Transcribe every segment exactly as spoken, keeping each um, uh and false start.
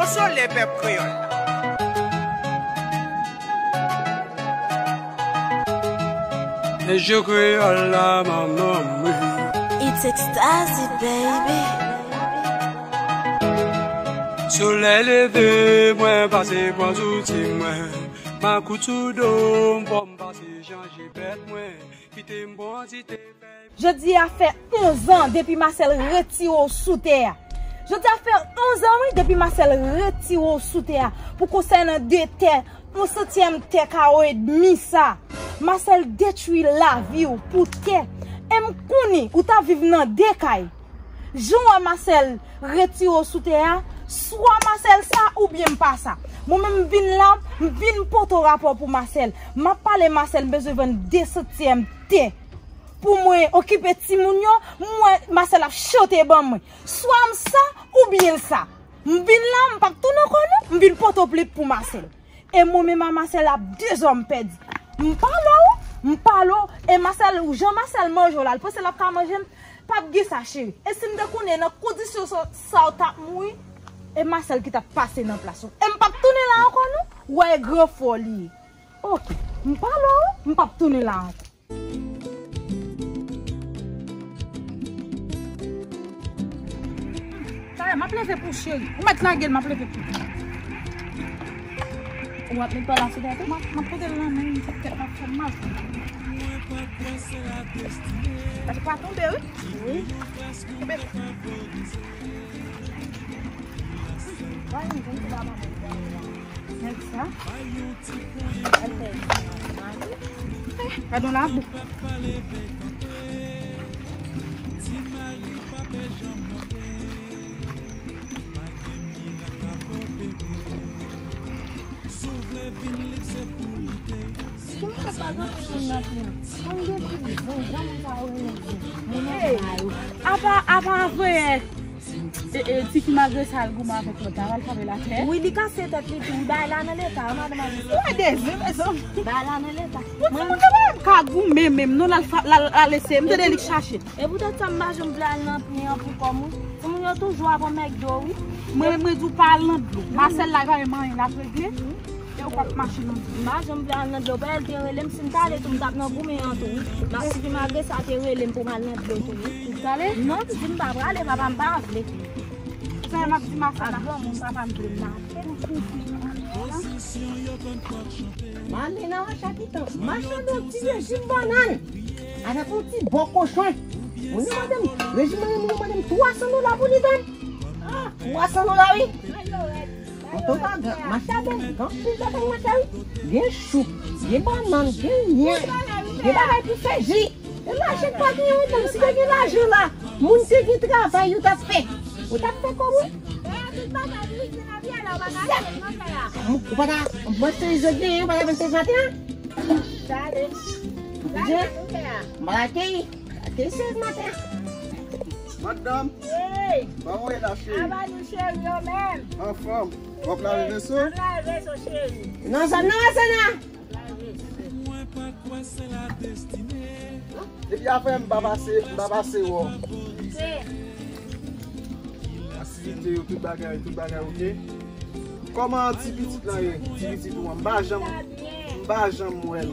Sole pèp kreyòl la. Mesye kreyòl la, manman mwen. It's extatic, baby. Solèy leve, mwen pase pran zouti mwen. Makout sou do m, fò m pase chanje bèt mwen. Kite m pran ti te fè. Jodi a fè onz an depi Masèl retire w sou tè a. Jodi a fè onz an, wi, depi Masèl retire w sou tè a. Pou konsènan de tè, yon santyèm tè kawo edmi sa. Masèl detwi lavi w pou tè. E m konnen ou t ap viv nan de kay. Jan w wè Masèl retire w sou tè a, swa Masèl sa oubyen m pa sa. Mwen menm m vin la, m vin pote w rapò pou Masèl. M ap pale Masèl, m bezwen vann de santyèm tè. Pou mwen okipe timoun yo, m wè Masèl ap chante ban mwen. Swa m sa, oubyen l sa. M vin la, m p ap tounen ankò non, m vin pote w plent pou Masèl. E mwen menm a Masèl ap dezòm pèdi. M pale w, m pale w, e Masèl, jan Masèl manje w la, l panse l ap ka manje m, p ap gen sa cheri. E si m te konnen nan kondisyon sa, sa w t ap mouri, e Masèl ki t ap pase nan plas ou. E m p ap tounen la ankò non, w wè e gran fò li ye. Oke, m pale w, m p ap tounen la ankò. Talè, m ap leve pou cheri. Ou mèt lage l, m ap leve pou ou. Ou ap met pa la sou tèt ou? M ap, m ap pote l nan men, tèt m ap fè m mal. Paske pa tonbe, wi. Wi. Tonbe. Nèg sa. Gadon labou. Hey, apa, apa vre. E, e, tifi malgre sa, al goumen avèk lòt la, al frape l atè. Wi, li kase tèt li tou. Bagay la nan leta, madanm Alice. Ou wè dezye, mezanmi. Bagay la nan leta. Bon, timoun yo pa ka goumen menm, non, l al fa-, l al, l al eseye. M tande li k chache. E poutèt sa, m pa janm vle al nan pwen an pou kò m, wi. Timoun yo toujou ap anmègde w, wi. Mwen, mwen di w pa al nan dlo. Masèl la, li pa menm anyen l ap regle. E ou p ap mache nan dlo. M pa janm vle al nan dlo. Pèl te rele m, si m t ale tou, m t ap nan goumen an tou, wi. M ap sibi malgre sa te rele m pou m al nan dlo tou, wi. Ou prale? Non, pitit, m pa prale, papa m pa vle. Sa m ap di Masèl la. Ak granmoun, papa m vle m la. Mami nan Wachakita, machann yon ti rejim bannann avèk yon ti bò kochon. Moun yo mande m, rejim nan moun yo mande m twa san dola pou li vann. Ah, twa san dola, wi. Antouka, gran, mache a bèl, gen anpil bagay mache a, wi. Gen chou, gen bannann, gen yen, gen bagay pou fè ji. E lajan pa gen yon moun, si te gen lajan la, moun te gen travay, yo t ap fè. Ou t ap fè kòb ou. Ou pa ta, mwen sezi yo genyen, ou pa ta vin sezi maten an? Gade. Ou byen? M pa ta akeyi. Akeyi sezi maten an. Madanm. Wi. Kòman w ye la, cheri? Aba nou cheri yo menm. Anfòm. W ap lave veso? M ap lave veso, cheri. Nan zòn nan, Asana. Epi apre m pa pase, m pa pase wè w. Aktivite yo, tout bagay, tout bagay oke. Kòman ti pitit lan ye? Ti pitit ou an, m pa janm, m pa janm wè l.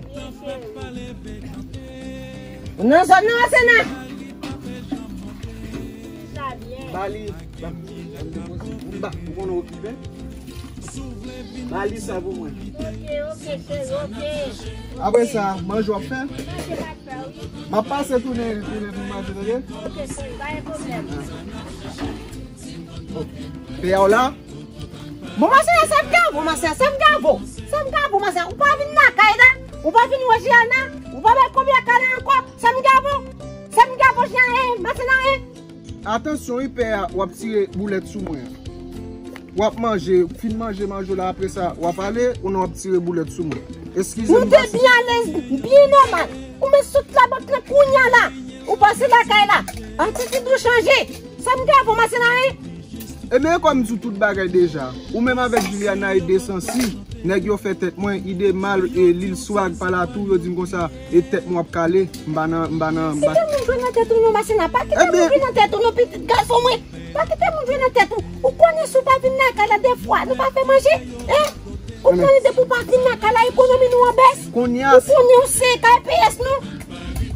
Ou nan zòn nan, Asana? Ba li. Ba, ou konnen okipe. Ba li sa pou mwen. Oke, oke, cheri, oke. Apre sa, manje w ap fè? Manje m ap fè, wi. M ap pase tounen, tounen pou manje, tande? Oke, cheri, pa gen pwoblèm. Pè w la? Bon, masè, sa m ka vo, masè, sa m ka vo. Sa m ka vo, masè. Ou pa vin lakay la? Ou pa vin wè Jiana? Ou pa bay konbyen kala ankò? Sa m ka vo? Sa m ka vo, Jiana, eh, masè, nan, eh? Atansyon wi pè a, w ap tire boulèt sou mwen. W ap manje, fin manje manje w la, apre sa w ap ale, ou nan w ap tire boulèt sou mwen. Eskize m. Nou te byen alèz, byen nòmal. Ou met sot labank lan kounya la. Ou pase lakay la. An titid ou chanje. Sa m ka vo masen la, hein? Ebyen, kòm m di w tout bagay deja, ou menm avèk Juliana e de sansi. Nèg yo fè tèt mwen, ide mal, e Lil Swag pa la tou, yo di m konsa, e tèt mwen w ap kale, m pa nan, m pa nan, m pa. Kite moun jwe nan tèt ou non, Masena, pa kite moun jwe nan tèt ou non, pitit gason mwen. Pa kite moun jwe nan tèt ou. Ou konnen Si w pa vin lakay la de fwa, nou pa fè manje, en? Ou konnen depi w pa vin lakay la, ekonomi nou an bès. Kounye a, ou konnen w se kay P S nou.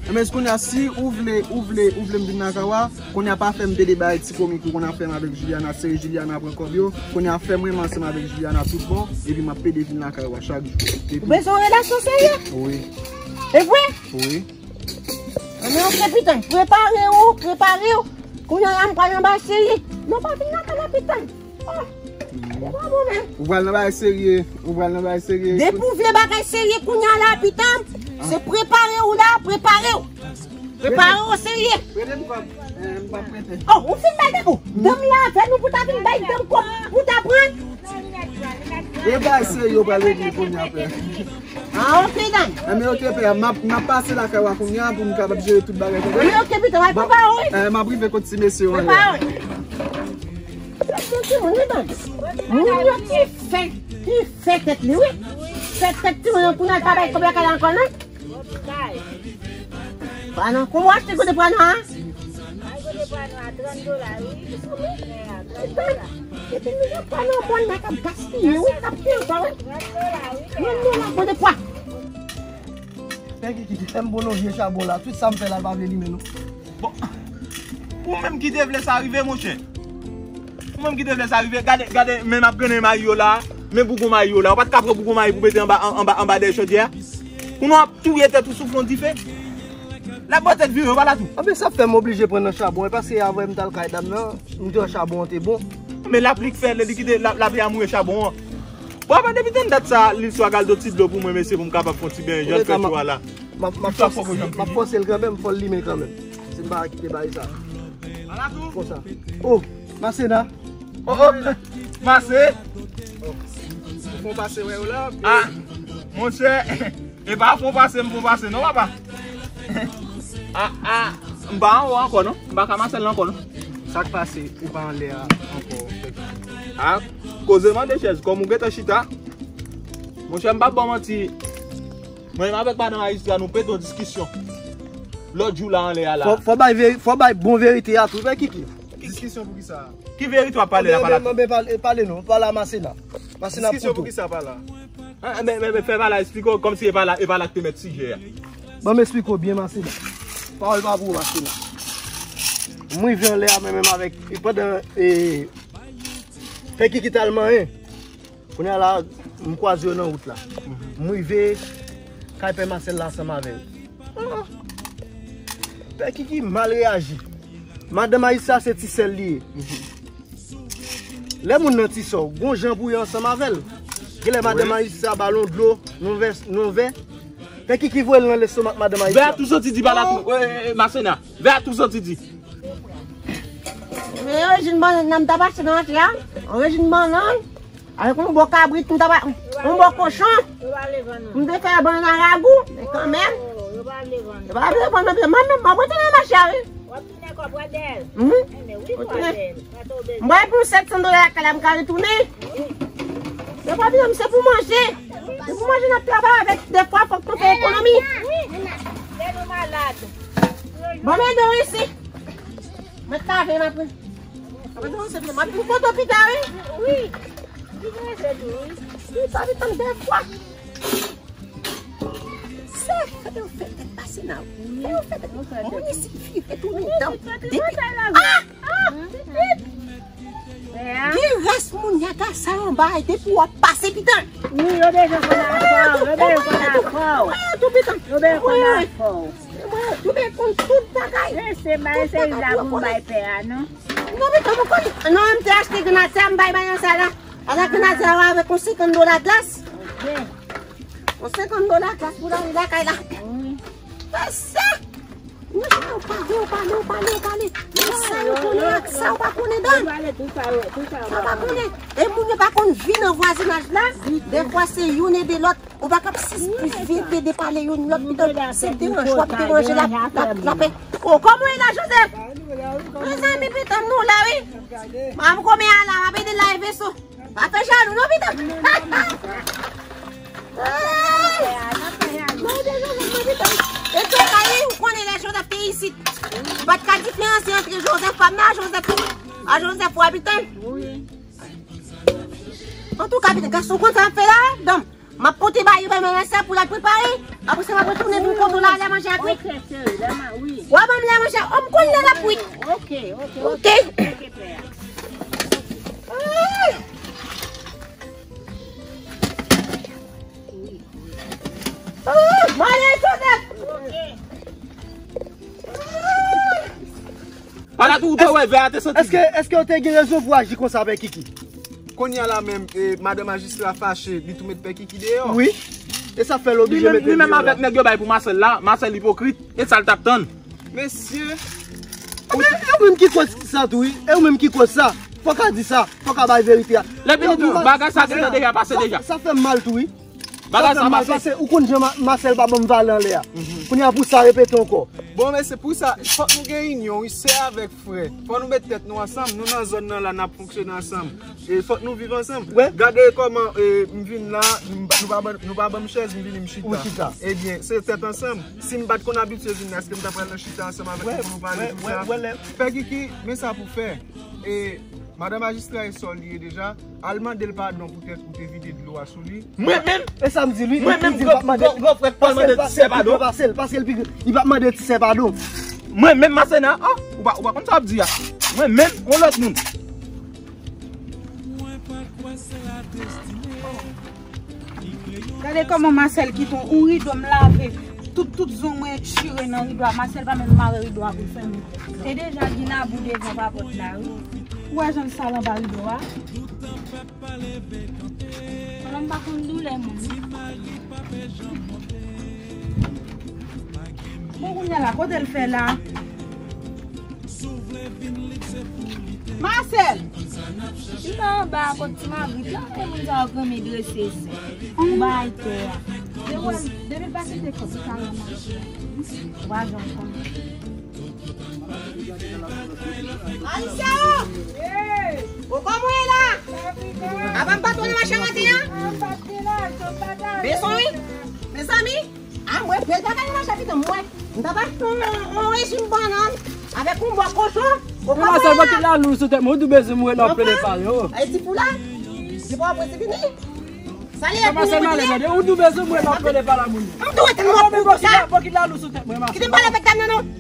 Enben, kounye a, si ou vle, ou vle, ou vle m vin lakay w a, kounye a pa fè m pede bay ti komi ke w konn ap fè m avèk Juliana, sere Juliana pran kòb yo, kounye a fè mwen ansanm avèk Juliana tout bon, epi m ap pede vin lakay w a chak jou. Epi ou bezwen yon relasyon serye? Wi. E vre? Wi. Ann, oke, pitann, prepare w, prepare w. Kounye a m pral anba sere. Non, pa vin lakay la, pitann. Oh, se pa bon menm. Ou pral nan bagay serye. Ou pral nan bagay serye. Depi w vle bagay serye kounye a la, pitann, se prepare w la, prepare w. Prepare w serye. Prete m kòb. Eh, m p ap prete. Oh, ou fin bay depo. Danm la avè nou pou ta vin bay danm kòb pou ta pran. E bagay serye w pral regle kounye a, frè. Ah, oke, danm. Enben, oke, pè, m ap, m ap pase lakay w a kounye a pou m kapab jere tout bagay, tande? Enben, oke, pitann, w ap prepare w, wi. Eh, m ap rive kot ti mesye yo anlè. Prepare w. Sa se timoun, wi, danm. Moun yo ki fè, ki fè tèt li, wi. Fè tèt timoun yo kounye a, l pa bay kòb lakay la ankò, non? Pa nan, kòman w achte gode pwa nwa a? Ay, gode pwa nwa a, trant dola, wi. Epi nou gen pwa nwa, pwa nwa k ap gaspiye, wi, k ap pye ankò, wi. Trant dola, wi. Trant dola, gode pwa. Pè Kiki, fè m bon non vye chabon la. Tout sa m fè la, l pa vle limen non. Bon, ou menm ki te vle sa rive, monchè. Ou menm ki te vle sa rive, gade, gade, men m ap grennen mayi yo la, men bougon mayi yo la. Ou pa t ka pran bougon mayi pou mete anba, an-, anba, anba dèyè chodyè a? Ou nou ap touye tèt ou soufle yon dife. L ap bò tèt vire, ou pa la tou. Anben, sa fè m oblije pran nan chabon, e paske avè m t al kay dam nan, m di w chabon an te bon. Men lapli k fè, li kite la, lapli a mouri chabon an. Bon, apa depi tann dat sa, li swa gal do ti dlo pou mwen, mesye, pou m kapab fè yon ti benyen, jan l fè chou a la. M ap, m ap fòse, m ap fòse l kanmenm, fò l limen kanmenm. Se m pa kite bagay sa. Konsa. Oh, Masena. Oh, oh, Mase. Fon pase wè yo la. Ah, monchè. E pa fon pase, m fon pase, non, papa. Ah, ah, m pa anwo ankò, non. M pa ka Masèl la ankò, non. Sa k pase, ou pa anlè a ankò? Ah, koze mande chèz, kòm ou gentan chita. Monchè, m p ap ba w manti. Mwen menm avèk madan majistra, nou pete yon diskisyon lòt jou la anlè a la. Fò, fò bay veri-, fò bay bon verite a tou, vre, Kiki. Diskisyon pou ki sa? Ki verite w ap pale la, pa la? Anben, anben, pale, pale non, pale a Masena. Masena pou tou. Diskisyon pou ki sa, pa la? Ah, men, men, men, fè pa la eksplike w, kòmsi e pa la, e pa la k te mèt sijè a. Ban m eksplike w byen, Masena. Pawòl pa pou ou, Masena. M rive anlè a, mwen menm avèk, e pandan, e, Pè Kiki t al manyen. Kounye a la, m kwaze yo nan wout la. M rive kay Pè Masèl la ansanm avè yo. Ah! Pè Kiki mal reyaji. Madan majistra se ti sè l li ye. Lè moun nan ti sè w, gon jan pou ye ansanm avè l. Genlè madan majistra ba l yon dlo, nan vè, nan vè. Pè Kiki voye l nan lestomak madan majistra. Vè a tou soti di pa la tou. Eh, eh, eh, Masena. Vè a tou soti di. Men rejim bannann nan m t ap achte nan antye a. Rejim bannann. Avèk yon bò kabrit, m ta ba, yon bò kochon. M te fè bannann a ragou, men kanmenm. Yo pa vle vann non, mwen menm, m ap retounen mache a, wi. W ap tounen kòb Pradèl? Mhm. Enben wi, Pradèl. M bay pou sèt san dola lakay la, m ka retounen. Wi. Se pa vin, se pou manje. Se pou manje n ap travay avèk. Defwa, fòk nou fè ekonomi. Wi. Lè nou malad. Ban m ede w isi. Mwen ta vin apre. Mwen ta vin apre. Mwen pou foto pita, wi. Wi. Li prese tou, wi. Li pa vin tann defwa. Se, fè yo fè tèt pase nan ou. Fè yo fè tèt. Moun isi vire tounen dan. Depi. Ah! Ah! Gen rès moun yaga sa yo bay depi w ap pase pitan. Wi, yo bezwen konn afè w, yo bezwen konn afè w. Yo bezwen konn afè w. Yo bezwen konn tout bagay. Se, se bay, se la pou m bay pè a, non? Non, pitan, mwen konn. Non, m te achte grenadya, m bay bay nan sa la. Ala grenadya avèk yon senkant dola glas. Ok. Yon senkant dola glas pou lari lakay la. Wi. Fè sa. Ou pale, ou pale, ou pale, ou pale. Men sa yo konnen ak sa ou pa konnen, dan. Ou pale tout sa yo, tout sa yo pa konnen. E moun yo pa konn vi nan vwazinaj la. Defwa se youn ede lòt. Ou pa kab sis pou vin pede pale youn lòt, pitan se deranje w ap deranje la, la, lapè. O, kòman w ye la, Joseph? Mezanmi, pitan nou la, wi. M ap kòmen a la, m ap ede lave veso. Pa fè jalou non, pitan. Ay! Mwen ede Joseph, mwen, pitan. E se sa, wi, ou konnen lè Joseph te isit. Ou pa t ka diferansye antre Joseph pa m nan, Joseph, a Joseph w a pitan. Wi. Antouka, pitit gason, konn sa m ap fè la, danm. M ap pote ba Ibrahim sa pou l al prepare. Apre sa, m ap retounen pou kote w la, lè manje a kwit. Ok, cheri, lè ma-, wi. W a ban m lè manje a, o, m konn lè l ap kwit. Ok, ok, ok. Ok. Ok, pè. Ah! Ah! Mwen ale sou nèt. Ok. Palatou, ou te wè vè a te santi. Èske, èske w te gen rezon pou aji konsa avèk Kiki? Kounye a la menm, e, madan majistra fache, li tou met pè Kiki deyò. Wi. E sa fè l oblije mete l deyò la. Li menm, li menm avèk nèg yo bay pou Marcel la, Marcel ipokrit, e sa l t ap tann. Mesye. Ebyen, e ou menm ki koz sa tou, wi. E ou menm ki koz sa. Fò w ka di sa, fò w ka bay verite a. Lè vini tou, bagay sa gentan deja pase deja. Sa fè m mal tou, wi. Bagay sa pase. Ou konn jan Ma-, Marcel pa ban m valè anlè a. Kounye a pou sa repete ankò. Bon, men se pou sa, fòk nou gen inyon, wi, sè avèk frè. Fòk nou met tèt nou ansanm, nou nan zòn nan la, n ap fonksyone ansanm. E fòk nou viv ansanm. Gade kòman, e, m vin la, m pa, nou pa ban, nou pa ban m chèz, m vini m chita. Ou chita. Ebyen, se tèt ansanm. Si m pa t konn abitye vin la, èske m ta pral nan chita ansanm avèk nou pou nou pale tout sa? Pè Kiki, men sa pou fè. E, madan majistra e sòl li ye deja. Al mande l padon poutèt ou te vide dlo a sou li. Mwen menm? E sa m di l, wi. Mwen menm, gran, gran, gran frè pa mande ti sè padon. Pase l, pase l, li pa mande ti sè padon. Mwen menm, Masena, oh, ou pa, ou pa konn sa w ap di a. Mwen menm, yon lòt moun. Gade kòman Marcel kite yon rido m lave. Tout, tout zong mwen chire nan rido a. Marcel pa menm mare rido a pou l fèmen. E deja Gina bou devan pa pòt la, wi. Ou wè jan l sal anba rido a? Pandan m pa konn doulè moun. Bon, kounye a la, kote l fè la? Marcel! Li pa anba a kot ti magrit la, e moun sa yo grenmen drese sou bagay tè a. Depi, depi l pa kite kòb li pa nan mache. Ou pa janm konnen. Aisha! Ou kòman w ye la? Avan m pa tounen mache maten an? Beson wi. Mezanmi, a mwen, bèl bagay nan mache pitit mwen. M ta pa fè yon, yon, yon rejim bannann avèk yon bò kochon. Ou kòman w ye la? Mache bò ki la lou sou tèt mwen, ou tou bezwen mouri nan plede pale, oh. Ay ti pou la. Se pa w presi vini. Sa li ye pou mwen. Ou tou bezwen mwen nan kole pa la moun. M tou rete nan wòb pou sa. Bò ki la lou sou tèt mwen, Masen. Kite m pale avèk dam nan non.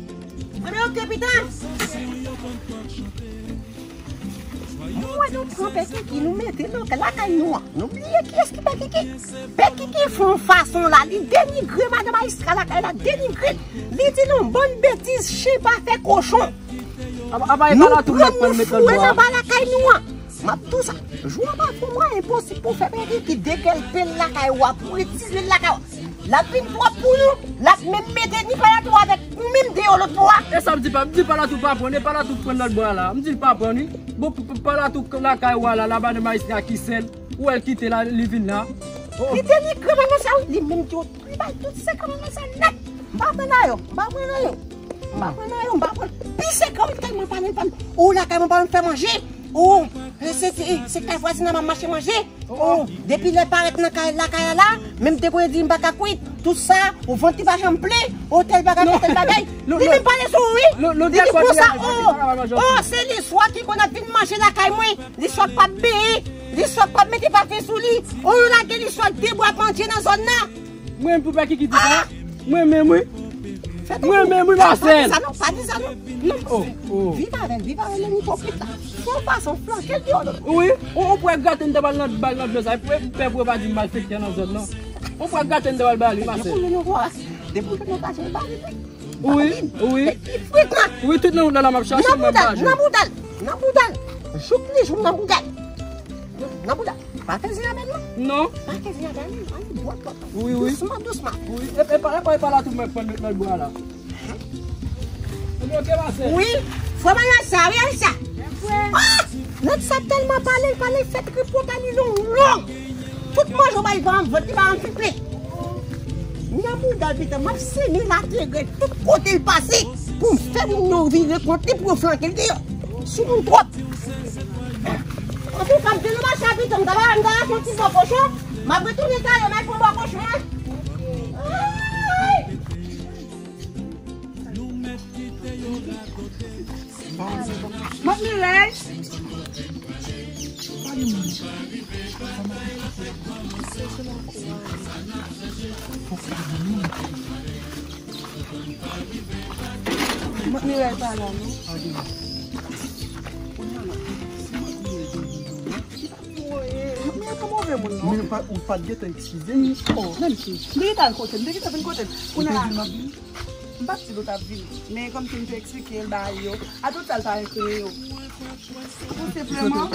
Anben oke pita. Mwen nou pran Pè Kiki, nou mete nan lakay nou an. Nou bliye kiyès ki Pè Kiki. Pè Kiki fè yon fason la, li denigre madan majistra lakay la, denigre l. Li di nou bann betiz, chen pa fè kochon. Nou pran nou foure nan ba lakay nou an. M ap di w sa, jou an pa fè mwa enposib pou fè Pè Kiki degèlpe l lakay ou a, pou retire l lakay ou a. L ap vin twòp pou nou, l ap menm mete ni Palatou avèk ou menm deyò lòt bò a. E sa m di pa, m di Palatou pa pran, e Palatou k pran lòt bò a la. M di l pa pran wi. Bon, p-, p-, Palatou k lakay ou a la, la madan majistra ki sèl, ou wè l kite la, li vin la. Oh. Li denigre madan sa wi, li menm di yo, li bay tout sekrè madan sa nèt. M pa pran nan yo, m pa pran nan yo. M pa pran nan yo, m pa pran. Pi sekrè wi, tèlman pale, pale. Ou lakay mwen pa fè manje. Ou, se, se, se kay vwazin nan m ap mache manje. Oh, depi lè parèt nan kay, lakay a la, menm te konnen di m pa ka kwit. Tout sa, ou vant li pa janm plen. Oh, tèl bagay, tèl bagay. Li menm pale sou ou wi. Li di konsa, oh, oh, se Liswa ki konn ap vin manje lakay mwen. Liswa k p ap benyen. Liswa k p ap mete pafen sou li. Oh, yo lage Liswa de bwa pandye nan zòn nan. Mwen menm pou Pè Kiki di sa. Mwen menm wi. Mwen menm wi, Masèl. Pa di sa non, pa di sa non. Non. Oh, oh. Viv avè l, viv avè l, lè n ipokrit la. Fò w pase yon flanke l deyò. Wi, on, on pwè graten m te ba l nan, ba l nan dlo sa. Pè pou yo pa di m malfektè nan zòn nan. On pwè graten m te ba l ba li, Masèl. Depi w jwenn yon vwa, depi w jwenn yon vwa, se ba li. Wi, wi. Wi, tout nan wout la, la m ap chache, mwen m pa jwenn. Nan bouda l, nan bouda l. Jouk li jou nan bouda l. Nan bouda l. Pa fè zen avè l non. Non. Pa fè zen avè l non. Wi, wi. Dousman, dousman. Wi, e, e pa, e pa, e pa la tou mwen pran lòt bwa la. Wi. Fò malad sa, wi, Aisha. Ah! Nèg sa tèlman pale, l pale, l fè tripotay li long, long. Tout manje w bay vann, vant li pa anfle. Nan bouda l pita, m ap semen laterè tout kote l pase pou m fè moun yo vire kont li pou yo flanke l deyò. Sou moun twòp. Antouka, m te nan mache a pita, m ta va, m ta va fè yon ti bò kochon. M ap retounen talè, m al pran bò kochon an. Ay! Mòt Mirèy. Pa gen moun. Sa m ap eksplike. Fòk pa gen moun. Mont Miray pa la, non. Pa gen moun. Kounye a la, si Mont Miray te vin jwenn mwen, Mont Miray pa move moun, non. Men ou pa, ou pa t gentan eskize m. Oh, menm si. M te gentan al kote l, m te gentan vin kote l. Kounye a la. M pa t di l ou t ap vini, men kòmsi m te eksplike l bagay yo, a tout sa l pa enkreye yo. Tou senpleman,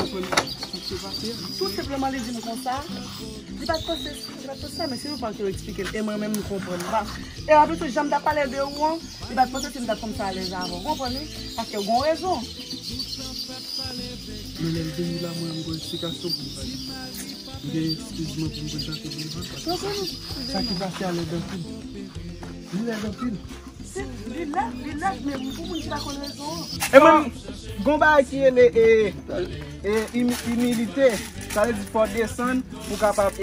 tou senpleman, li di m konsa, li pa t panse, li pa t panse sa, men se yon fwa ke yo eksplike l, e mwen menm m konprann pa. E anplis, jan m t ap pale de ou an, li pa t panse si m t ap konprann sa alèz avè w, konprann wi, paske w gen rezon. Men lè l vini la, mwen, m gen eksplikasyon pou m bay. M gen eskiz mwen pou m prezante devan l, paske sa ki pase a lèd anpil. Li lèd anpil. Se, li lèd, li lèd, men pou moun ki pa konn rezon an. E mwen, gon bagay ki rele, e, e, imi-, imilite. Sa vle di fò w desann pou w kapab, e,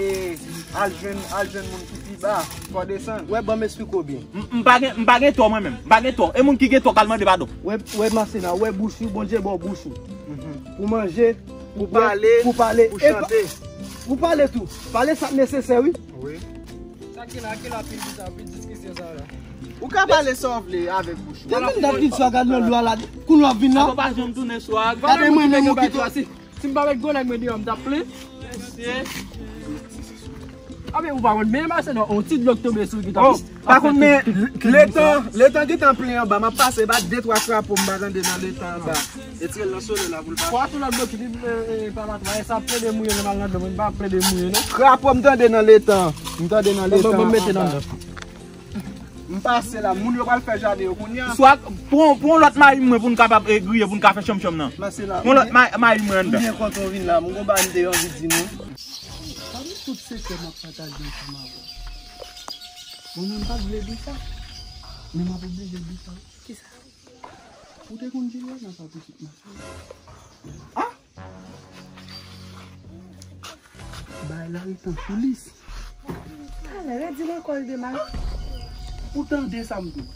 al jwenn, al jwenn moun ki pi ba. Fò w desann. Wè, ban m esplike w byen. M, m pa gen, m pa gen tò mwen menm. M pa gen tò. E moun ki gen tò k al mande padon. Wè, wè, Masena, wè bouch ou, Bondye ba w bouch ou. Pou manje, pou pale, pou pale, pou chante. Pou pale tou. Pale sa k nesesè, wi. Wi. Sa ki la, ki la, pil di sa, pil diskisyon sa la. Ou ka pale sa w vle avèk bouch ou. Depi m t ap di sa, gade nan lwa la, kounye w ap vin la. Sa pa janm tounen swa. Gade mwen menm ou kite. Si m pa met gwo nèg mwen deyò, m t ap plen. Mesye. A men ou pa konn, men Masena, on ti dlo k tonbe sou li ki t ap. Oh, pa konn, men letan, letan gentan plen anba, m ap pase, ba de twa krapo m pa tande nan letan anba. E tire l nan solèy la pou l pa. Kwa tou lòt bò ki di, e, e, pa matwa, e sa ap plede mouye, nan mal nan dlo, mwen pa ap plede mouye, non. Krapo m tande nan letan, m tande nan letan anba. Ban m mete nan dlo. M pase la, moun yo pral fè jaden yo kounye a. Swa, pran, pran lòt mayi mwen pou n kapab, e, griye, pou n ka fè chanm chanm nan. Pase la. Pran lòt ma-, mayi mwen anndan. M byen kontan w vin la, m gon bagay m te anvi di nou. Pami tout sekrè m ap pataje ansanm avè w. Mwen menm m pa t vle di sa, men m ap oblije di sa. Kisa? Ou te konn Juliana pa pitit Masena? Ah! Bagay la ret an koulis. Talè, redi m ankò, Idemal. Ou tande sa m di w?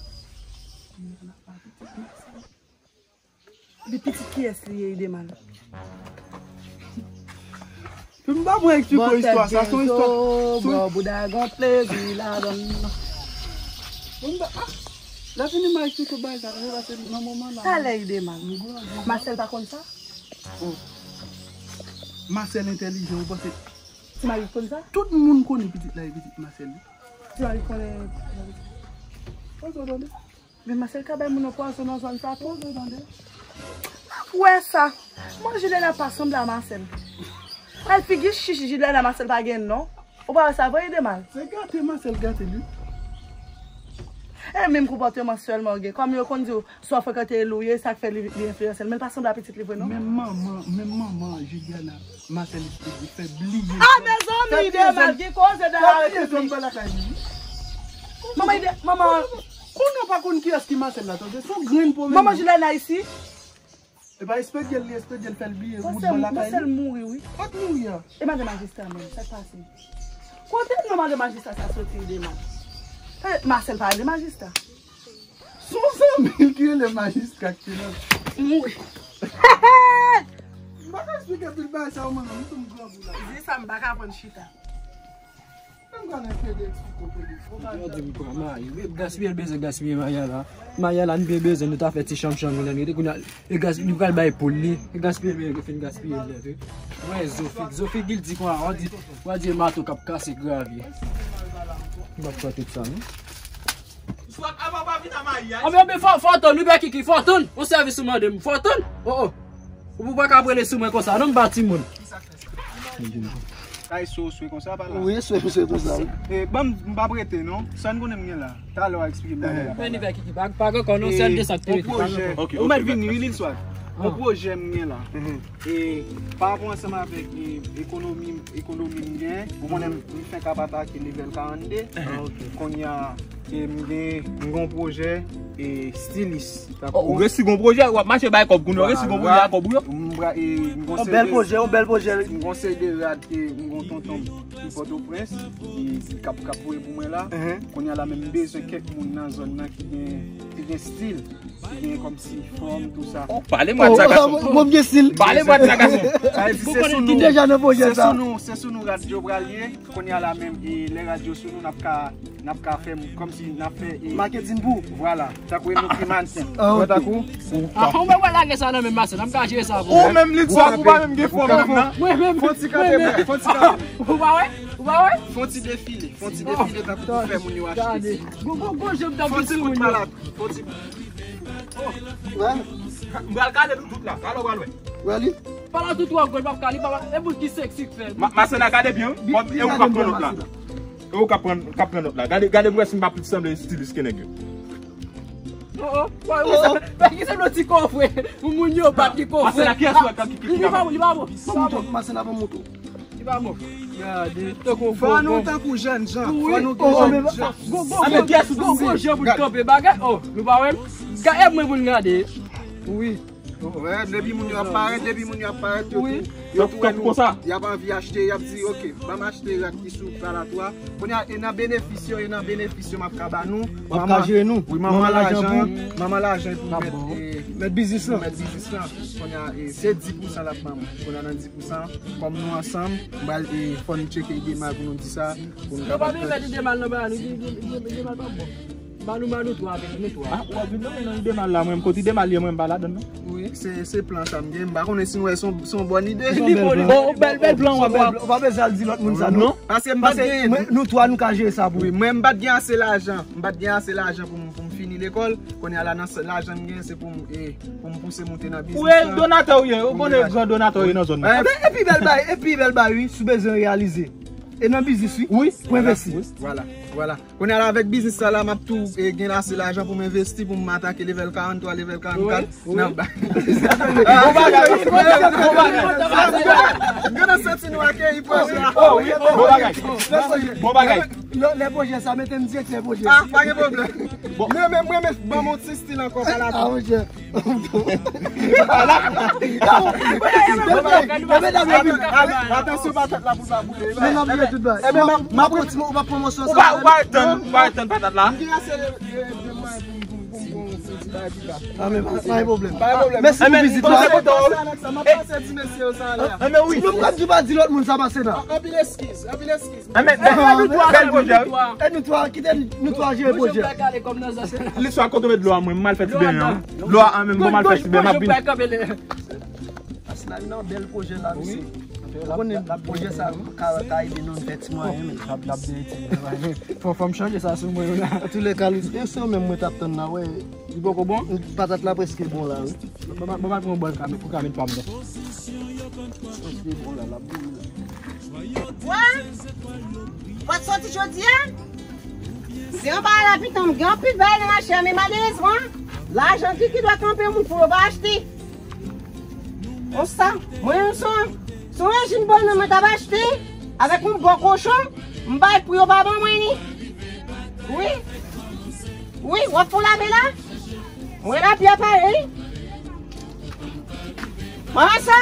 Juliana pa pitit Masena. Epi pitit kiyès li ye, Idemal? M pa pran eksplike w istwa sa, se yon istwa. Bò bouda gon plezi ladann. Bon, ba, ah, lè fini m a eksplike w bagay sa, se paske nan moman la. Talè, Idemal. Masèl pa konn sa? Oh. Masèl entèlijan, ou panse? Ti Mari konn sa? Tout moun konnen pitit la e pitit Masèl, wi. Ti Mari konnen. Panse w tande? Men Masèl ka bay moun nan pwazon nan zòn sa tou. Ou wè sa? Manje Lena pa sanble a Masèl. Al figi chichi Lena, Masèl pa gen non. Ou pa wè sa vre, Idemal? Se gate Masèl gate li. E menm konpòteman sèlman w gen. Kòm yo konn di w, si w ap frekante l ou ye, sa k fè li, li enfliyanse l. Men l pa sanble a pitit li vre non. Men manman, men manman Juliana, Masèl li fè bliye. Ah, mezanmi, Idemal, gen koze de la Repiblik. Fè bliye zòn ban lakay li. Manman Ide, manman. Konnen w pa konn kiyès ki Masèl la, tande? Se yon grenn pwoblèm. Manman Juliana isi. E pa espedye l, li espedye l fè l bliye wout ban lakay li. Masèl mouri, wi. Kot mouri a? E madan majistra menm, sa k pase? Kote non madan majistra sa soti, Idemal? E, Masèl pa rele majistra. Se yon zanmi l ki rele majistra ki te nan. Mouri. M pa ka esplike pil bagay sa yo, mwen menm, m tou m grangou la. Di sa, m pa ka pran chita. Yo di m pran mayi. Gaspiye l bezwen gaspiye mayi a la. Mayi a la, nou te bezwen, nou ta fè ti chanm chanm, nou rete kounye a, e gas-, nou pral bay poul li. E gaspiye l bezwen fin gaspiye l nèt, wi. Wè, Zofik, Zofik, li di konsa, w a di, w a di e mato k ap kase gravye. M p ap fè tout sa, non. Anben, anben, fò, fò tann, wi, bèkiki, fò tann. On sèvis ou mande m, fò tann. Oh, oh. Ou pa ka prele sou mwen konsa, non, m pa timoun. Kay sou sou konsa pa la. Wi, sou sou konsa, wi. E, ban m, m p ap rete, non. Sa n konnen m gen la. Talè w a eksplike m bagay la. Vini vè Kiki, pa, pa gen kò, non, sèl de sa k te rete, pa gen kò. Ok, ok, ou mèt vini, wi, Lil Swag. Yon pwojè m gen la. E, pa rapò ansanm avèk, e, ekonomi, ekonomi m gen, ou konnen m, m fenk ap atake level karannde. Kounye a, e, m gen, m gen yon pwojè, e, stilis. Oh, ou resi gon pwojè, w ap mache bay kòb kounye a, w resi gon pwojè a kòb ou yo. M bra-, e, m gon seri de, yon bèl pwojè, yon bèl pwojè, wi. M gon seri de rad ke m gon tonton m ki Pòtoprens, ki, ki k ap, k ap voye pou mwen la. Kounye a la menm m bezwen kèk moun nan zòn nan ki gen, ki gen stil. Ki gen kòmsi fòm, tou sa. Oh, pale mwa de sa, gason. Mwen gen stil. Pale mwa de sa, gason. Sa vle di se sou nou. Deja nan pwojè sa. Se sou nou, se sou nou rad yo pral ye. Kounye a la menm, e lè rad yo sou nou, n ap ka, n ap ka fè kòmsi n ap fè, e, marketing pou. Vwala. Tankou e nou ki mannken. Ah, ok. Tankou. Ah, ou mwen wè lage sa nan men masen, n ap ka jere sa pou ou. Ou menm li di sa, ou pa menm gen fòm nan. Mwen menm. Fon ti kanpe, fon ti kanpe. Ou pa wè? Ou pa wè? Fon ti defile, fon ti defile tankou pou fè moun yo achte. Gade. Gwo, gwo, gwo, jan m t ap di moun yo. Fon ti kout malak, fon ti M pral gade nou tout la. Talè w pral wè. Wè li? Pala tout wòg, gòl p ap kale, papa. E bout ki seksi k fè. Ma-, Masena, gade byen, wi. Bon, e ou k ap pran nòt la. E ou k ap pran, k ap pran nòt la. Gade, gade pou wè si m pa plis sanble estilis ke nèg yo. Oh, oh, wè, wè, sa fè ki se nou ti kofre. Pou moun yo pa ti kofre. Masena, kiyès ou wè ki, ki, ki, li pa bon, li pa bon. Masena pa mouton. Li pa bon. Gade, tankou fò nou tankou jèn jan. Fò nou gen jèn jan. Gwo, gwo, gwo, gwo, gwo jan pou kanpe bagay. Oh, nou pa wè m? Gade mwen pou n gade. Wi. Wè, depi moun yo ap parèt, depi moun yo ap parèt, yo tou, yo tou wè nou, y ap anvi achte, y ap di, "Ok, ban m achte rad ki sou pala twa." Kounye a, e nan benefis yo, e nan benefis yo m ap ka ba nou. W ap ka jere nou. Wi, manman lajan, manman lajan pou mèt, e, mèt biznis lan. Mèt biznis lan. Kounye a, e, se dis pousan l ap ban m. Kounye a nan dis pousan, kòm nou ansanm, m pral, e, fò nou tcheke Idemal pou nou di sa, pou nou kapab fè. Nou pa bezwen mèt Idemal nan bagay, nou, Idemal pa bon. Ba nou, ba nou twa avèk nou twa. Ah, w ap vin nan men nan Idemal la, mwen, kote Idemal ye, mwen, m pa ladann, non. Wi, se, se plan sa m gen. M pa konnen si nou wè se yon, se yon bòn ide. Li bon, li bon, bèl, bèl plan, w ap wè. Ou pa bezwen al di lòt moun sa, non. Non. Paske m pa t genyen. Paske mwen, nou twa, nou ka jere sa pou ou. Wi, mwen, m pa t gen ase lajan. M pa t gen ase lajan pou m, pou m fini lekòl. Kounye a la, nan s-, lajan m gen, se pou m, e, pou m pouse moute nan biznis lan. Ou e donatè ou ye, ou konnen gran donatè ou ye nan zòn nan. Epi, epi bèl bay, epi bèl bay, wi, si w bezwen reyalize. E nan biznis, wi. Wi. Pou envesti. Vwala, vwala. Kounye a la, avèk biznis sa la, m ap tou, e, gen ase lajan pou m envesti, pou m atake level karant twa, level karant kat. Wi, wi. Nan ba- Bon bagay, bon bagay. M gentan santi nou akeyi pwòch la. Oh, wi, bon bagay. Bon bagay. Lè, lè pwojè sa, mete m direktè pwojè. Ah, pa gen pwoblèm. Bon. Mwen menm, mwen menm, ban m yon ti stil ankò, pala. Ah, monchè. Atansyon, patat la pou l pa boule. Men nan vye tout bagay. M ap pran ti mo, ou pa pran mòso sa. Ou pa, ou pa tann, ou pa tann patat la. M gen ase de, de, de mwayen pou m, pou m, pou m, pou m ti bagay pita. Ah, men pa, pa gen pwoblèm. Pa gen pwoblèm. Mèsi pou vizit la. M ap pase avèk sa, m ap pase di mesye yo sa la. Ah, men wi. Sinon, m pral di, pa di lòt moun sa pase la. Anpil eskiz, anpil eskiz. Ah, men bèl, bèl pwojè, wi. E nou twa, kite nou twa jere pwojè. Listwa kote w met dlo a mwen, m al fè ti benyen. Dlo a menm, bon, m al fè ti benyen, m ap vin. Aslan nan bèl pwojè la, mesye. Ou konnen pwojè sa ka, ka ede nou fè ti mwayen, men. L ap, l ap byen ete. Fò, fò m chanje sa sou mwen, la. Antoulèka, Lis, e se ou menm mwen t ap tann la, wè. Li poko bon? Patat la prèske bon la, wi. Bon, bon, bon, bon, bon, bon, pou ka met pa m nan. Prèske bon la, l ap bon la. Wè? W ap soti jodi a? Se yon bagay la pitan, m gen anpil bagay nan mache a, men malerezman, lajan ki, ki dwe kanpe moun pou yo pa achte. Konsa, mwen, se yon, se yon rejim bannann mwen t ap achte avèk yon bò kochon, m bay pou yo pa ban mwen ni. Wi. Wi, w ap fè yon lame la? Mwen la byen pare, wi. Mwen sa?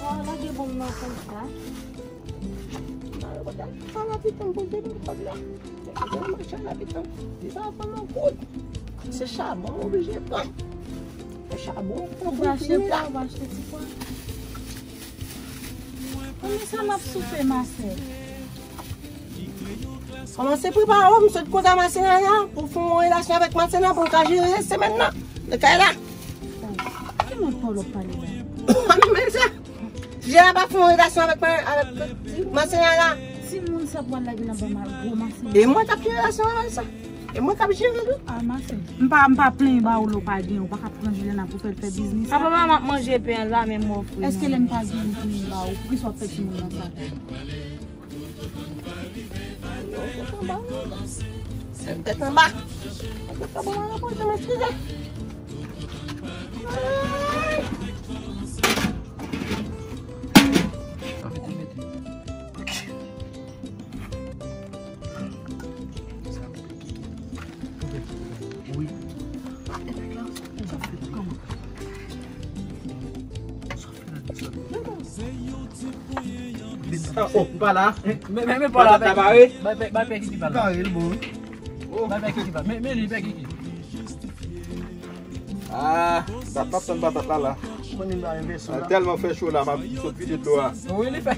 Oh, lage bon nan konsa. Sa la pitan, bon, de bon, bon, la. Machin la pitan. Li pa fè mwen kout. Se chabon, oblije pran. Se chabon, pran pou fini la. Ou achte ti pwa. Kòman sa m ap soupe, ma sè? Kòmanse prepare w, m sot konn a Masena la, pou fè yon relasyon avèk Masena, pou l ka jere semèn nan. Nan kay la. Ki moun polo pale la? Mwen menm sa. Jere pa fè yon relasyon avèk mwen, avèk Masena la. Ti moun sa pral lage nan ba mal gwo Masena. E mwen k ap fè relasyon avèk sa. E mwen k ap jere l. Ah, Masena. M pa, m pa plenyen ba ou lè w pa gen, ou pa ka pran Juliana pou fè l fè biznis. Papa, m ap manje pen an la, men m ofri. Èske lè m pa gen, m plenyen ba ou, poukisa w ap fè ti moun nan sa? Tèt anba. Tèt anba. Tèt anba, mwen pran jan m eskize. Wi. Sa fèt kòman? Sa fèt la, sa fèt. Oh, pa la. Men, men, men pa la, patat la pare. Bay, bay, bay pè Kiki pa la. Pare, l bon. Bay pè Kiki pa. Men, men li, pè Kiki. Ah, dat m ap tann patat la, la. Mwen, li pa renmen sou la. Tèlman fè cho la, m ap sot vide dlo a. Wi, li fè.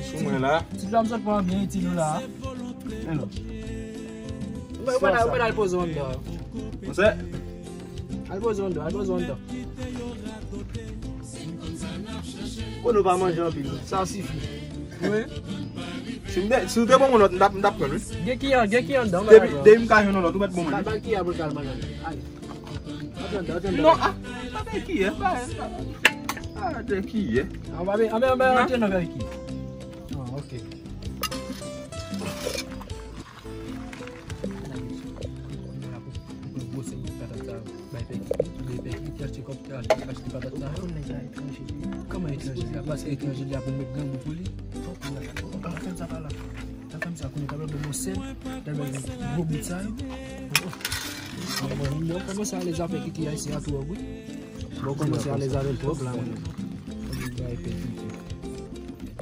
Sou mwen la. Ti dlo a m sot pran byen itil ou la. Men non. Ou mwen al, ou mwen al poze w anndan. Monchè. Al poze w anndan, al poze w anndan. Konnen w pa manje anpil. Sa sifi. Wi. Si m te, si w te ban mwen lòt, m t ap, m t ap pran l, wi. Gen ki an, gen ki anndan, depi, depi m ka jwenn yon lòt, ou mèt ban mwen. Ba, ba ki a pou l ka al manje. Ale. Antre anndan, antre anndan. Non, ah, pa de kiyè, pa, pa, pa de kiyè. Anba, anba, anba, antre nan kay ki. Ah, ok. Bay pè ki, bay pè ki, te achte kòb, te achte, achte patat la. Kòman etranje li a? Paske etranje li a pou met grangou pou li. Fòk ou la. Fè m sa pa la. Sa fè m sa konnen, ta pral ban mwen sèl, ta pral gwo bout sa yo. Bon, bon, bon, kòmanse ale zafè ki, ki ayisyen a twòp, wi. Bon, kòmanse ale zafè l twòp la, wi. Bay pè ki.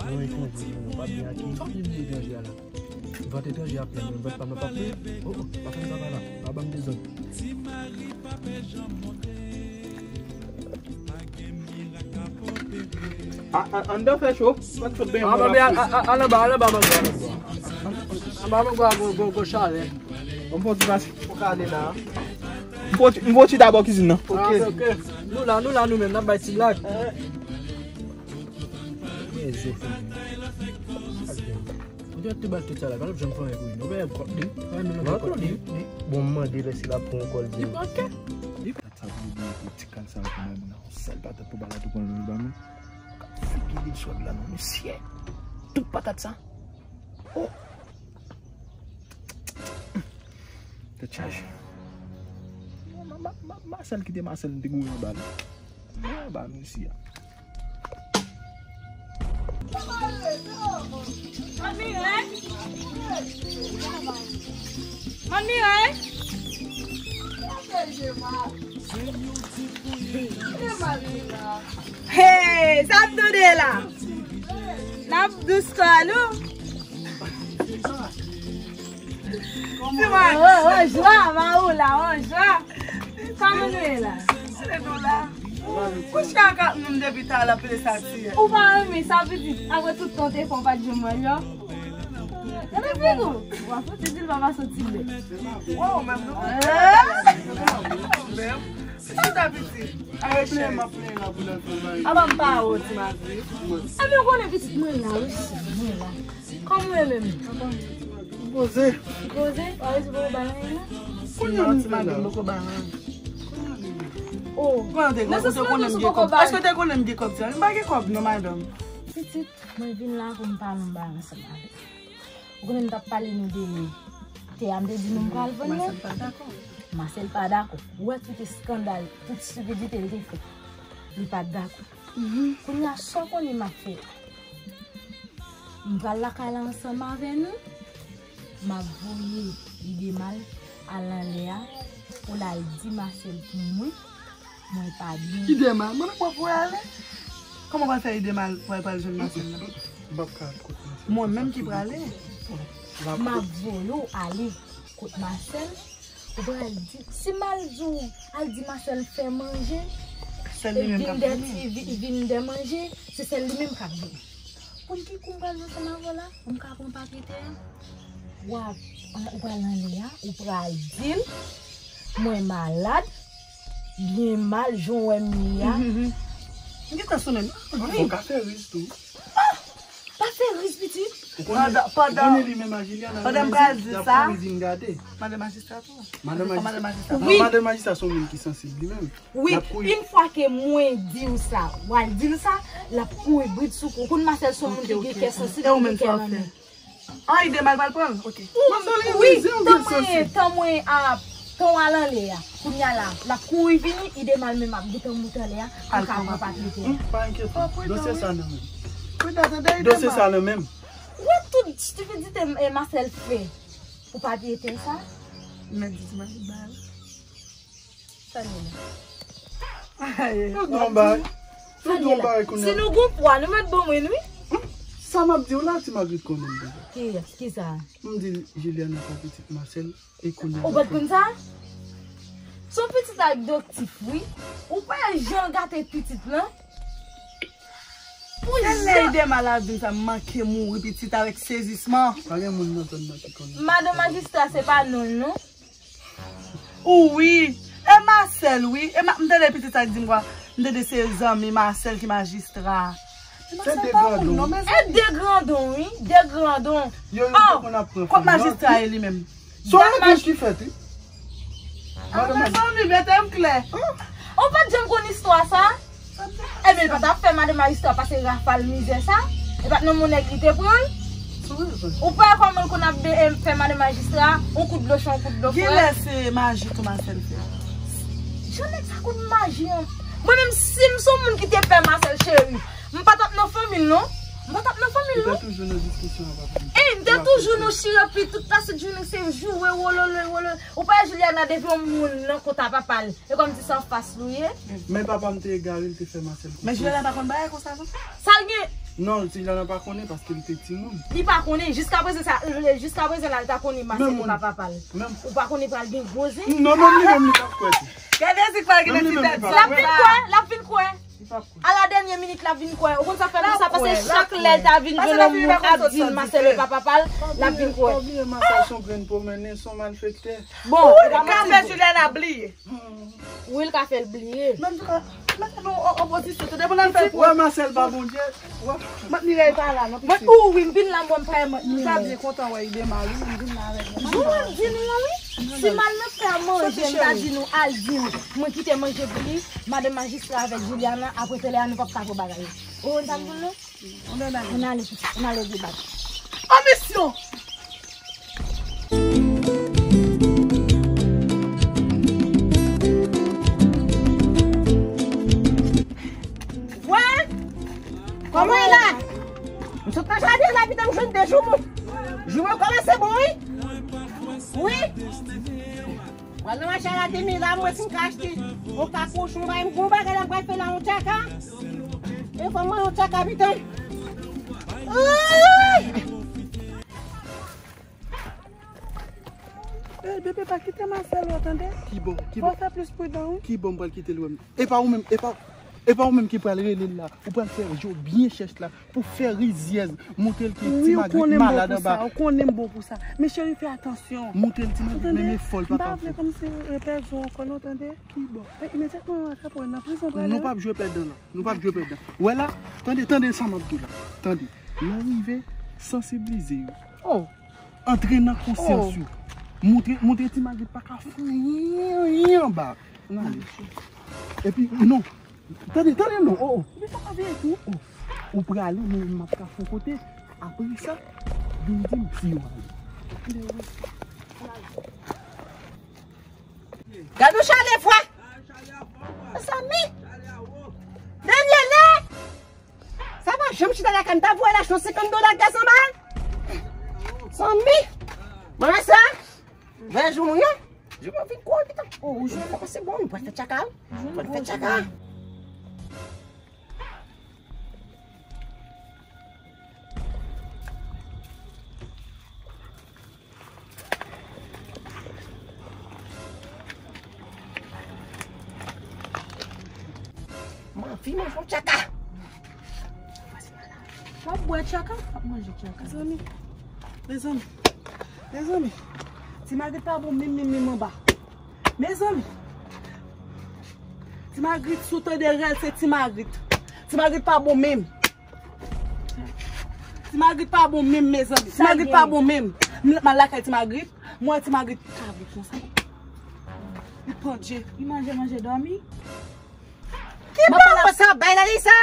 Non, etranje, non, pa byen ak li. Fòk li vin etranje a la. Vant etranje ap plen, men vant pa m nan p ap plen. Oh, oh, pa fè m sa pa la. Pa ban m dezòd. Ah, ah, anndan fè cho. Mwen sot benyen mwen la. Al anba, al anba, al anba, al anba. Anba mango a gwo, gwo, gwo chalè. Bon, bon, ti pase. Ou ka ale la. M fò ti, m fò ti dabò kizin nan. Ok. Ah, ok. Nou la, nou la, nou menm, n ap bay ti blag. Men zo fou. Ou te, te bay tout sa la, pa t ap janm fè anyen pou li. Nou bay kòb li. Ay, nou bay kòb li. Bon, m mande lè si l ap pran kòl di. Li pa kè. Li pa sa pou li pou ti kal sa pou bay moun nan. Sèl patat pou bay la tou konn li ba nou. Figi li sòt la non, mesye. Tout patat sa. Oh. Tèt chaje. Ma, ma, ma, Marcel kite Marcel, m te goumen anba li. Anba mesye a. Mann Miray? Mann Miray? Hey, sa m tande la? N ap dous kò nou. An jwa, Maoula, an jwa. Kòman nou ye la? Se nou la. Kouche ak moun depi talè ap pile sa tiye. Ou pa renmen sa pitit. Apre tout tan w te fè w pa t janm wè l yo. Gade figi w. W ap soti di l pa pase w ti bè. Waw, menm nou. Menm. Pitit a pitit. Aye chen. Apa m pa wè w ti mavi. Ebyen w konnen pitit mwen la wi, mwen la. Kòman w ye menm? Poze. Poze? Ou pa resi poko bay anyen non? Kounye a m ti madanm poko bay anyen. Oh. Nan sans mwen dous ou poko bay. Èske w te konnen m gen kòb sa? M pa gen kòb non madanm. Pitit, mwen vin la pou m pale yon bagay ansanm avè w. Ou konnen m t ap pale nou de tè a, m te di nou m pral vann nan. Marcel pa dakò. Marcel pa dakò. Ou wè tout eskandal, tout estipidite l te fè. Li pa t dakò. Kounye a sa w konnen m ap fè? M pral lakay la ansanm avè nou. M ap voye Idemal al anlè a pou l al di Marcel pou mwen. Mwen pa byen. Idemal, mwen menm w ap voye ale? Kòman w pral fè Idemal pou al pral jwenn Marcel la? M p ap ka al kot Marcel. Mwen menm ki prale. M ap voye w ale kot Marcel. Ou pral di, si m al di w, al di Marcel fè manje, vin dè ti, vi-, vin dè manje, se sèl li menm k ap vini. Pou ki kou m pral ansanm avè w la, pou m ka pran papye tè a? W ap, ou pral anlè a, ou pral di l, mwen malad, byen mal, jan w wè m ye a. M gentan sonnen m. Wi. Ou ka fè riz tou. Ah! Pa fè riz, pitit. Ou konnen, pandan, ou konnen li menm ak Juliana, pandan m pral di sa, madan majistra tou. Madan majistra. Wi. Madan majistra se yon moun ki sansib li menm. Wi, yon fwa ke mwen di w sa, w al di l sa, l ap kouri brit sou kou. Ou konn Marcel se yon moun ki gen kè sansib, li gen kè nan men. An, Idemal pral pran l? Ok. Wi, tan mwen, tan mwen ap, tan w al anlè a, kounye a la, l ap kouri vini, Idemal menm ap gentan moute anlè a, pou l ka pran papye tè a. Pa enkyete, dosye sa nan men m. Dosye sa nan men m. Ou wè tout estipidite Marcel fè pou papye tè sa? Mèt di ti madanm ba l. Sa nou la? Yo di yon bagay. Yo di yon bagay kounye a. Si nou gon pwa, nou mèt ban mwen, wi. Sa m ap di w la, Ti Magrit konnen m deja. Kiyès? Kisa? M di Juliana pa pitit Marcel, e kounye a. Ou pa t konn sa? Se yon pitit adoptif, wi. Ou pa jan gate pitit lan. Pou jan. Lè Dema la vin sa, m manke mouri pitit avèk sezisman. Pa gen moun nan zòn nan ki konnen. Madan majistra, se pa non l, non. Ou wi. E Marcel, wi. E ma, m tande pitit sa k di m kwa. M tande se zanmi Marcel ki majistra. Se de grandon. E de grandon, wi. De grandon. Yo, yo te konn ap pran fanm. Kot majistra ye li menm? Se yon eglis ki fèt, wi. Madan, madan. Fanmi, mete m klè. Ou pa t janm konn istwa sa? Ebyen, li pa t ap fè madan majistra pase rafal mizè sa. E pa t nan mon nèg li te pran l. Ou pa wè kòman l konn ap be-, e, fè madan majistra, yon kout dlo cho, yon kout dlo frèt. Kilè se maji tou Marcel fè? Jan nèg sa konn maji, an. Mwen menm, si m se yon moun ki te pè Marcel cheri, m pa t ap nan fanmi l, non. M pa t ap nan fanmi l, non. Ou te toujou nan diskisyon ak papa m. E, m te toujou nan chire pi tout la sèt jounen, se joure, wololo, wololo. Ou pa wè Juliana depi yon moun nan kont a papa l. E kòmsi se anfas li ye. Men papa m te egare, l te fè Marcel konfyans. Men Juliana pa konn bagay konsa, non? Sa l gen? Non, Juliana pa konnen paske li te timoun. Li pa konnen. Jiskaprezan sa, jiskaprezan la, li pa konnen Marcel se pa papa l. Ou pa konnen pral gen gwo zen? Non, menm li menm li p ap kwè tou. Gade zi k pral gen nan ti tèt sa. L ap vin kwè, l ap vin kwè. Li p ap kwè. A la dènye minit, l ap vin kwè. Ou konn sa fè m di sa, paske chak lè l ta vin jwenn yon moun ap di l Marcel e pa papa l, l ap vin kwè. Pa bliye Marcel se yon grenn pwomennen, se yon malfektè. Bon, ou ka fè Juliana bliye. Wi, l ka fè l bliye. Menm tou ka mete nou an, an pozisyon, tande, pou n al fè l pou wè Marcel pa Bondye. Mant Mirèy pa la, non, pitit. Ou wi, m vin la, mwen, m pa wè Mant Mirèy. M ta byen kontan wè Idema, wi, m vin la avèk mwen. Bon, m di nou, wi. Si m al nan fè manje, m ta di nou, al di l mwen kite manje pou li, madan majistra avèk Juliana, apre se lè a nou p ap ka fè bagay. Ou konn sa m di l, non? Ann ale, pitit, ann ale debat. An misyon! Wè! Kòman e la? M sot nan jaden la, pita m jwenn de joumou. Joumou kòmanse bon, wi. Wi. Pral nan mache a la demi la, mwen si m ka achte yon pa kochon, bay m gon bagay la, m pral fè la yon tchaka. E fò m manje yon tchaka, pita. Ay! Ey, bebe, pa kite Marcel wè, tande? Ki bò? Ki bò? Fò w fè plis pridan, wi. Ki bò m pral kite l wè m? E pa ou menm, e pa, e pa ou menm ki pral rele l la. Ou pral fè je w byen chèch la pou fè rizyèz. Montre l ke Ti Magrit malad anba. Wi, ou konnen m bon pou sa. Men cheri, fè atansyon. Montre l Ti Magrit menm e fò l pa ka fò. M pa vle kòmsi repèzon ankò non, tande? Ki bò? E imedyatman w atrape w nan prizon, pral. Nou p ap jwe pèdan la. Nou p ap jwe pèdan. Wè la, tande, tande sa m ap di w la. Tande. Lè w rive, sansiblize yo. Oh. Antre nan konsyans yo. Montre, montre Ti Magrit pa ka fè anyen, anyen anba. Ann ale. Epi, non. Tande, tande, non. Oh, oh. Ou prale, men m ap ka fè yon kote. Apre sa, vin di m si yo ale. Gad yon chalè fwa. Mezanmi. Dènye lè. Sa pa janm chita lakay m, ta voye l achte yon senkant dola gaz anba. Zanmi. Mwen sa. Vè jou moun yo. Jou moun vin gwo pita. Oh, jou moun kòmanse bon, nou pral fè tchaka. Nou pral fè tchaka. M anvi manje yon tchaka. W ap bwè tchaka, w ap manje tchaka. Mezanmi. Mezanmi. Mezanmi. Ti Magrit pa bon menm, menm, menm anba. Mezanmi. Ti Magrit, si w tande rèl, se Ti Magrit. Ti Magrit pa bon menm. Ti Magrit pa bon menm, mezanmi. Ti Magrit pa bon menm. M, m al lakay Ti Magrit, mwen Ti Magrit kabrit konsa. Li pandje. Li manje, manje, dòmi. Ki bon sa bay la li sa?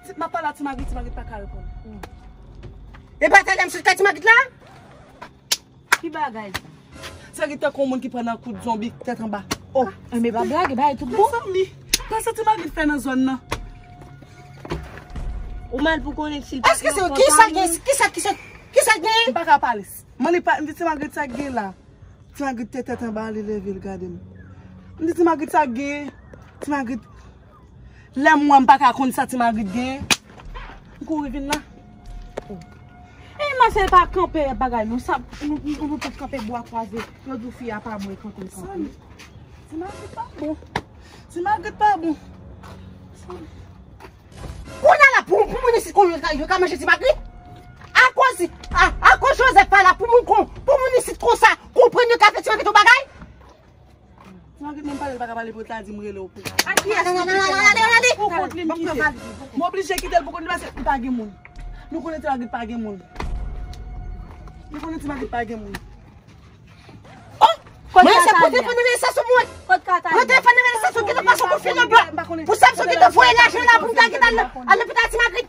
Ti, m ap pale a Ti Magrit, Ti Magrit pa ka reponn. E pa talè m sot kay Ti Magrit la? Ki bagay sa? Ti Magrit tankou yon moun ki pran nan kout zonbi, tèt anba. Oh, enben pa blage, bagay tout bon. Mezanmi, panse Ti Magrit fè nan zòn nan. Ou mal pou konnen si l pa. Èske se kisa gen, kisa, kisa, kisa gen? M pa ka pale. Mande pa, m di Ti Magrit sa gen la. Ti Magrit te tèt anba, li leve, l gade m. M di Ti Magrit sa gen. Ti Magrit. Lè m wè m pa ka konn sa Ti Magrit gen. M kouri vin la. E Masèl pa kanpe bagay, nou sa, nou, nou, nou tout kanpe bwa kwaze. Yo di w fi a pa bon, e kanpe l kanpe. Ti Magrit pa bon. Ti Magrit pa bon. Kounye a la, pou, pou moun isit kon yo ka, yo ka manje Ti Magrit? Akoz, a, akoz Joseph pa la pou moun kon, pou moun isit konsa, konprann yo ka fè Ti Magrit yon bagay? Ti Magrit menm pale, l pa ka pale pou l ta di m rele w pou. A kiyès? Pou kont li m kite. M oblije kite l pou kont li paske li pa gen moun. Nou konnen Ti Magrit pa gen moun. Nou konnen Ti Magrit pa gen moun. Oh! Mwen se pote fè nan mesaj sou mwen. Pote fè nan mesaj sou ki te pase pou fil nan blan. Pou sa m ki te voye lajan la pou m ta kite al lopital Ti Magrit.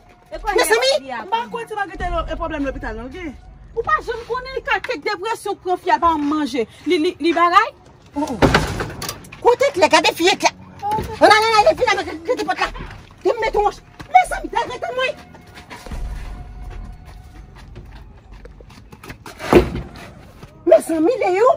Mezanmi! M pa kwè Ti Magrit e pwoblèm lopital non, oke? Ou pa janm konnen li ka kèk depresyon pran fi a pa manje. Li, li, li bagay? Oh, oh. Kote klè, gade fi e klè. Nan, nan, nan, nan, fi la, kite pòt la. Te m mete yon. Mezanmi, te rete mwen. Mezanmi, Leyou.